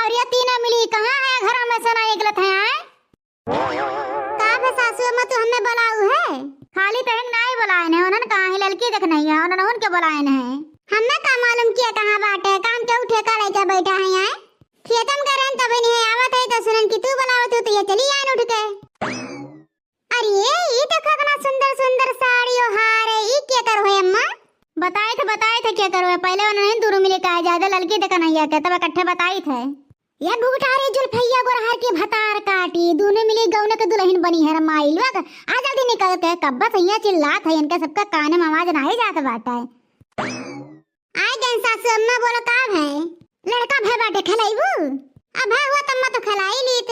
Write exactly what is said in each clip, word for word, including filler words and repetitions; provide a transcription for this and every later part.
अरे तीनों मिली कहाँ है, घर में से ना निकलत है, आए? का बे सासू अम्मा, तू हमें बुलाऊ है? खाली तहन नाई बुलाए ने, उन्हन कहाँ है ललकी देख नहीं है, उन्हन उनके बुलाए ने। हमें का मालूम किया कहाँ बाटे, काम के उठे का लेके बैठा है यहाँ। खेतम का रहन तबे नहीं आवत है, तो सुनन कि तू बुलावत हो, तो ये चली आन उठ के। अरे, ई देखो कितना सुंदर सुंदर साड़ी ओ हार है, ई के करो है अम्मा? बताए थे, बताए थे के करो है, पहले उन्होंने दोनों मिले कहा जाए, ललकी देखा नहीं आके, तब इकट्ठे बताए थे। ये घुघटारे जुल्फैया गोरहर के भतार काटी, दोनों मिली गौन के दुल्हन बनी है रे माई लोग। आ जल्दी निकल के, कब्बा सैया चिल्लात है, इनके सबका कान में आवाज ना ही जात बाटे। आए गए सासू अम्मा, बोलो का भय? लड़का भय बाटे, खेलाइबू? अब भय हुआ तम्मा तो खेलाई लीत।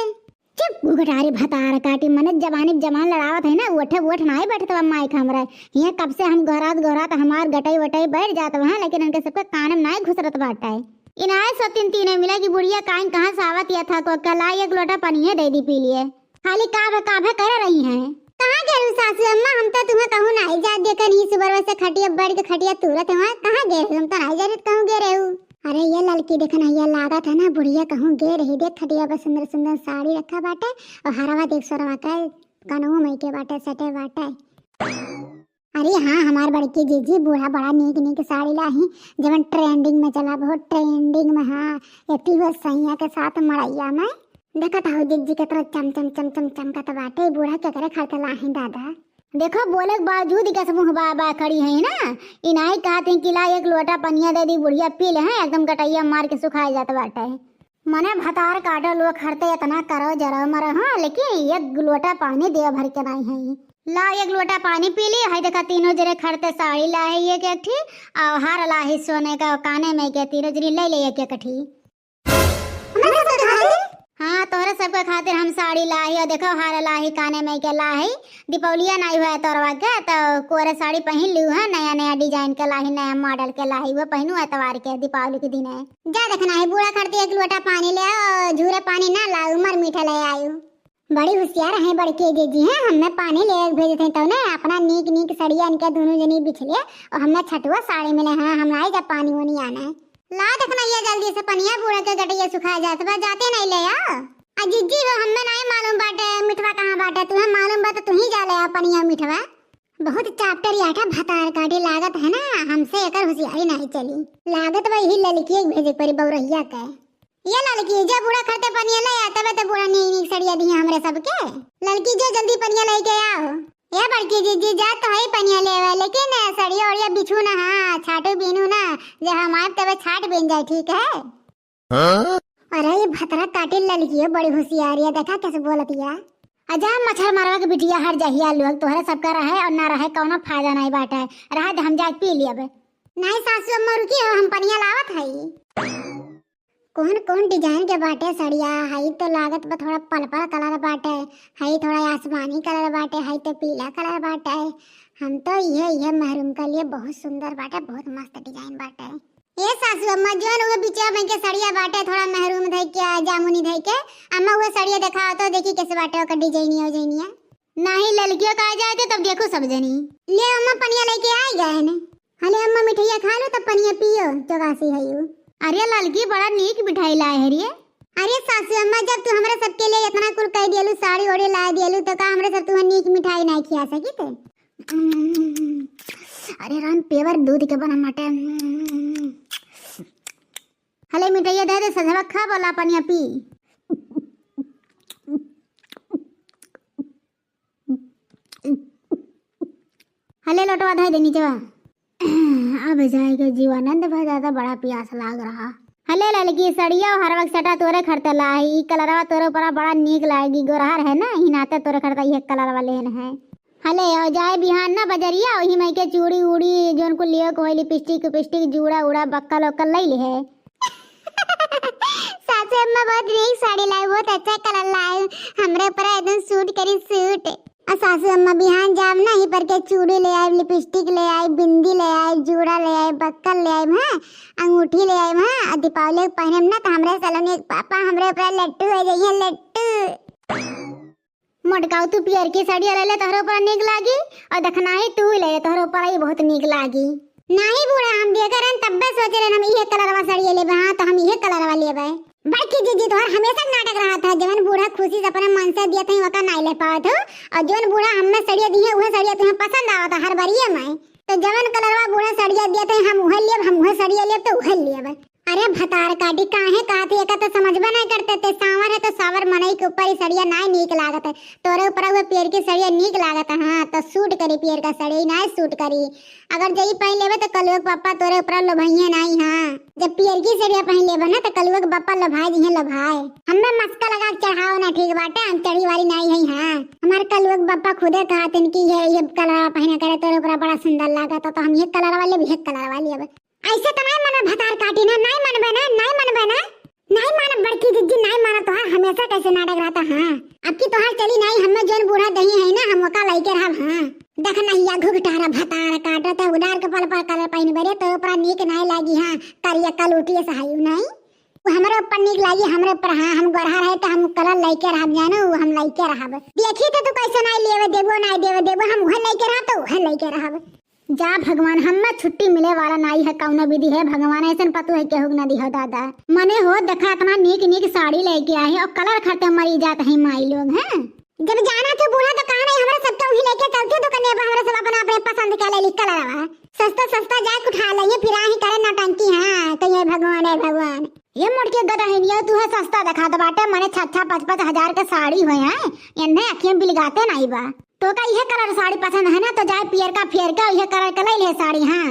चुप, घुघटारे भतार काटी, मने जबानी जबान लड़ावत है ना, ओठे ओठ ना ही बैठत बा माइक हमरे। हियाँ कब से हम गोहरात गोहरात हमार गटई वटई बैठ जात वहाँ, लेकिन इनके सबके कान में ना ही घुसरत बाटे। इनाए सो तीन तीनों मिला कि बुढ़िया काइन कहाँ से आवत या था को, कला एक लोटा पनिया दे दी पी लिए। खाली का भे, का भे करे रही हैं। कहाँ गेलू सासू अम्मा, हम तो तुम्हें कहूँ नाही जात, देखन ही सुबह से खटिया बढ़ के खटिया तूरत है, कहाँ गेलू, हम तो नाही जानित कहूँ गे रहू। अरे ये ललकी देखन, ये लागत है ना बुढ़िया कहूँ गे रही, देख खटिया पर सुंदर सुंदर साड़ी रखा बाटे और हरवा देख सोरवा का कनवा में के बाटे सटे बाटे। अरे हाँ, हमार बड़की जीजी बूढ़ा बड़ा नीक नीक साड़ी लाही, जवन ट्रेंडिंग में चला, बहुत ट्रेंडिंग में। हाँ, एती वो सैया के साथ मड़ैया में देखत हो जीजी के तरह चम चम चम चम चमकत बाटे। बूढ़ा के करे खरीद लाही दादा। देखो बोले के बावजूद कैसे मुँह बा बा खड़ी है ना, इनाई कहत हैं कि ला एक लोटा पनिया दे दी, बुढ़िया पी ले हैं, एकदम गटैया मार के सुखाए जात बाटे। मने भतार काटो लोग खरते इतना करो जरो मरो, हाँ, लेकिन एक लोटा पानी दिया भर के नाई है। ला एक लोटा पानी पी ली। है देखा तीनों जने खरते साड़ी ला है एक एक ठी, और हार ला है सोने का काने में के, तीनों जने ले ले एक एक ठी। हाँ, तोहरे सबके खातिर हम साड़ी ला है, और देखो हार ला है काने में के ला है। दीपावलिया नाई हुआ है तोरवा के, तो कोरे साड़ी पहन लू है, नया नया डिजाइन के ला है, नया मॉडल के ला है, वो पहनू एतवार के दीपावली के दिन है। जा देखना है बूढ़ा खरते एक लोटा पानी ले आओ, झूरे पानी ना लाऊ, मर मीठा ले आयु। बड़ी होशियार है बड़की जीजी, हैं, हमें पानी ले भेजत हैं, तौने अपना नीक नीक सड़िया इनके दोनों जनी बिछले और हमें छटुआ साड़ी मिले हैं, हम नाई जब पानी वो नहीं आना है। ला देखना ये जल्दी से पनिया, बूढ़ा के गटैया सुखा जात बा, जाते नहीं ले आओ। आ जीजी हो, हमें नहीं मालूम बाटे मिठवा कहाँ बाटे, तुम्हें मालूम बा तो तुही जा ले आओ पनिया मिठवा। बहुत चापटर याटा भतार काटी लागत है ना, हमसे एकर होशियारी नहीं चली। लागत बा यही ललकी एक भेजे परी बौरहिया के। ये ललकी, जो बूढ़ा खरते पनिया ले आ, तबे तो बूढ़ा नीक नीक सड़िया दिए हमरे सबके। ललकी, जो जल्दी पनिया लेके आओ। ये बड़की जीजी, जा तो है पनिया लेवे, लेकिन सड़िया ओड़िया बिछू ना, हाँ, छाटू बीनू ना, जे हम आए तबे छाट बीन जाए, ठीक है? हाँ? अरे ये भतरा काटी ललकी है, बड़ी होशियारी है, देखा कैसे बोलत या। अजा मच्छर मरवा के बिटिया हर जहिया लोग, तोहरे सबका रहे और ना रहे, कौनो फायदा नहीं बाटे, रहे दे, हम जाके पी लियब। नहीं सासू अम्मा रुकी हो, हम पनिया लावत हई। कौन कौन डिजाइन के बाटे सड़िया? हई तो लागत बा थोड़ा पर्पल कलर बाटे, हई थोड़ा आसमानी कलर बाटे, हई तो पीला कलर बाटे। हम तो इहे इहे महरून के लिए बहुत सुंदर बाटे, बहुत मस्त डिजाइन बाटे। ए सासू अम्मा, जौन उहे बिचवा में के सड़िया बाटे, थोड़ा महरून धइ के आ, जामुनी धइ के, अम्मा उहे सड़िया देखाओ तो, देखी कैसे बाटे ओकर डिजाइनिया उजाइनिया। नाही ललकियो का आ जाए थे, तब देखो सब जनी। ले अम्मा पनिया लेके आ गए हैं। हले अम्मा मिठाइया खा लो, तब पनिया पियो, चौगासी है यू। अरे ललकी बड़ा नीक मिठाई लाए है रे। अरे सासू अम्मा, जब तू हमरे सबके लिए इतना कुल कह दियलू, साड़ी ओड़ी ला दियलू, तो का हमरे सब तुम्हें नीक मिठाई नहीं खिया सकी थे? अरे राम, पेवर दूध के बना मटे। हले मिठाइया दे दे, सजवा खा, बोला पनिया पी। हले लोटवा धइ दे नीचवा। अब जाए के जीवानंद भा दादा, बड़ा प्यास लाग रहा। हले ललकी सड़िया और हरवक सटा तोरे खरते लाई, ई कलरवा तोरे ऊपरा बड़ा नीक लागी, गोरहर है ना, ही नाते तोरे खरते ये कलरवा लेन है। हले, और जाए बिहान ना बजरिया, वही मई के चूड़ी उड़ी, जोन कुल लियो को होई, लिपस्टिक उपिस्टिक, जूड़ा उड़ा, बक्कल उक्कल लई लिहे। सासू अम्मा बहुत नीक साड़ी लाई, बहुत अच्छा कलर लाई, हमरे ऊपर एकदम सूट करी सूट। और सासू अम्मा बिहान जाब ना, ही पर के चूड़ी ले आई, लिपस्टिक ले आई, बिंदी ले आई, जूड़ा ले आई, बक्कल ले आई, हाँ, अंगूठी ले आई, हाँ, और दीपावली के पहने में ना तो हमरे सलोनी के पापा हमरे ऊपर लट्टू हो जाइए, लट्टू। मोटकाऊ, तू पियर की साड़ी ले ले, तोहरे ऊपर नीक लागी, और देखना ही तू ले ले, तोहरे ऊपर ही बहुत नीक लागी। नाही बूढ़ा, हम देखे रहन तब्बे सोचे रहन हम इहे कलरवा साड़ी लेबे, हाँ तो हम इहे कलरवा लेबे। बड़की जिज्जी, तोहर हमेशा नाटक रहत है, जवन बूढ़ा खुशी से अपने मन से दियत है, ओका नाई ले पावत हो, और जवन बूढ़ा हमें सड़िया दिए, उहे सड़िया तुम्हें पसंद आवत है हर बारिये में। तो जवन कलरवा बूढ़ा सड़िया दियत है, हम उहे लेब, हम उहे सड़िया लेब, तो उहे लेब। अरे भतार काटी, काहे कहत है, एका तो समझबे नहीं करते ते, सावर है तो सावर मनई के ऊपर ही सड़िया नाई नीक लागत है, तोरे ऊपर उहे पियर की सड़िया नीक लागत है। हाँ, तो सूट करी पियर का सड़िया, नाई सूट करी। अगर जई पहन लेबे तो कलुआ के पप्पा तोरे ऊपर लोभइये नाई। हाँ, जब पियरकी सड़िया पहन लेबे ना तो कलुआ के पप्पा लोभाए दिहे, लोभाए। हमें मस्का लगा के चढ़ाओ ना, ठीक बाटे, हम चढ़ी वाली नाई है। हाँ, हमार कलुआ के पप्पा खुदे कहत हैं कि ये, ये कलरवा पहने करे तोरे ऊपर बड़ा सुंदर लागत, तो हम ये कलरवा लेब, ये कलरवा लेब। ऐसे तो नाई मनबे भतार काटी ना, नाई मनबे ना, नाई मनबे ना। नाई मानब बड़की जिज्जी, नाई मानब, तोहार हमेशा कैसे नाटक रहता। हाँ, अब की तोहार चली नाई, हमें जौन बूढ़ा दही है ना, हम ओका लइके रहब। हाँ, देख नहिया घुघटारा भतार काटत है, उधार के पल पल कलर पहिन बरे, तो ऊपर नीक नाई लागी। हाँ, करिया कलूटिए सहायु नाई, वो हमरे ऊपर नीक लागी, हमरे ऊपर। हाँ, हम गोरहा रहे तो हम कलर लइके रहब, जानो, वो हम लइके रहब। देखी तो तू कैसे नाई लेवे देबो, नाई देवे देबो, हम उहे लइके रहब तो उहे लइके रहब। जा भगवान, हम्मे छुट्टी मिले वाला नाई है कौनो विधि है भगवान, ऐसन पतोह केहू के ना दिहो दादा। मने हो, देखा, इतना नीक नीक साड़ी लेके आए हैं और कलर खाते मरी जात है माई लोग हैं। जब जाना थे बूढ़ा तो कहा नहीं, हमरा सबके वही लेके चलते दुकाने पर, हमरा सब अपना अपने पसंद के ले ली कलरवा। सस्ता सस्ता जाके उठा लेंगे, फिर आही करे नौटंकी। हाँ, कहिए भगवान है भगवान। ये मोटकी गदहिनिया, तू है सस्ता देखात बाटे, मने छह छह पाँच पाँच हजार के साड़ी होए हैं, इन्हें अखियाँ बिलगाते नाई बा। तो का इहे कलर साड़ी पसंद है ना, तो जाए पियर का, फियर का, इहे कलर के ले ले साड़ी। हाँ,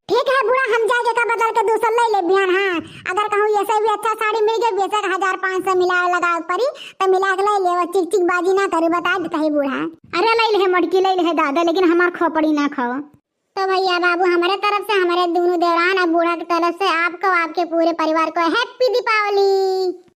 ठीक है बूढ़ा, हम जाके का बदल के दूसर ले ले बिहान। हाँ, अगर कहूँ ऐसे भी अच्छा साड़ी मिल गई, बेशक हजार पाँच सौ मिला लगा परी, तो मिला के ले ले, वो चिक चिक बाजी ना करू, बता देता है बूढ़ा। अरे ले ले मोटकी, ले ले दादा, लेकिन हमार खोपड़ी ना खाओ। तो भैया बाबू, हमारे तरफ से, हमारे दोनों देवरान और बूढ़ा की तरफ से आपको, आपके पूरे परिवार को हैप्पी दीपावली।